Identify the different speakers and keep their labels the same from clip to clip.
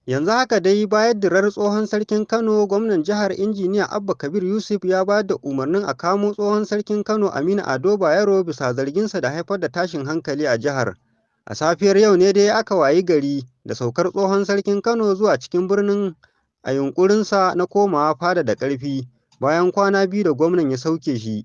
Speaker 1: Yanzu haka dai bayan dirar tsohon sarkin Kano, gwamnan jihar Injiniya Abba Kabir Yusuf ya bayar da umarnin a kamo tsohon sarkin Kano Aminu Ado Bayero bisa zarginsa da haifar da tashin hankali a jihar. A safiyar yau ne dai aka wayi gari da saukar tsohon sarkin Kano zuwa cikin birnin a yunƙurinsa na komawa fada da ƙarfi bayan kwana biyu da gwamnan ya sauke shi.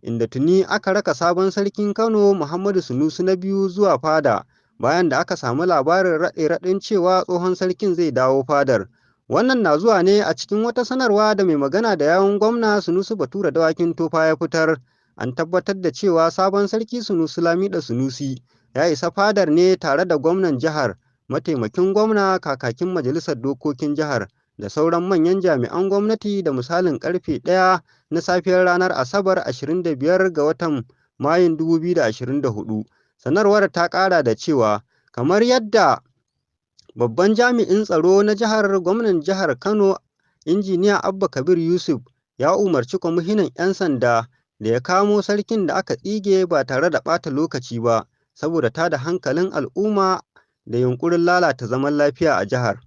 Speaker 1: Inda tuni aka raka sabon sarkin Kano Muhammadu Sunusi na biyu zuwa fada bayan da aka samu labarin raɗe-raɗin cewa tsohon sarkin zai dawo fadar. Wannan na zuwa ne a cikin wata sanarwa da mai magana da yawun gwamna Sunusi Bature Dawakin Tofa ya fitar. An tabbatar da cewa sabon sarki Sunusi Lamido Sunusi ya isa fadar ne tare da gwamnan jihar, mataimakin gwamna, kakakin majalisar dokokin jihar da sauran manyan jami'an gwamnati da misalin ƙarfe 1 na safiyar ranar Asabar 25 ga watan Mayun 2024. Sanarwar ta ƙara da cewa, kamar yadda babban jami'in tsaro na jihar, gwamnan jihar Kano Injiniya Abba Kabir Yusuf ya umarci kwamishinan 'yan sanda da ya kamo sarkin da aka tsige ba tare da ɓata lokaci ba saboda tada hankalin al'umma da yunƙurin lalata zaman lafiya a jihar.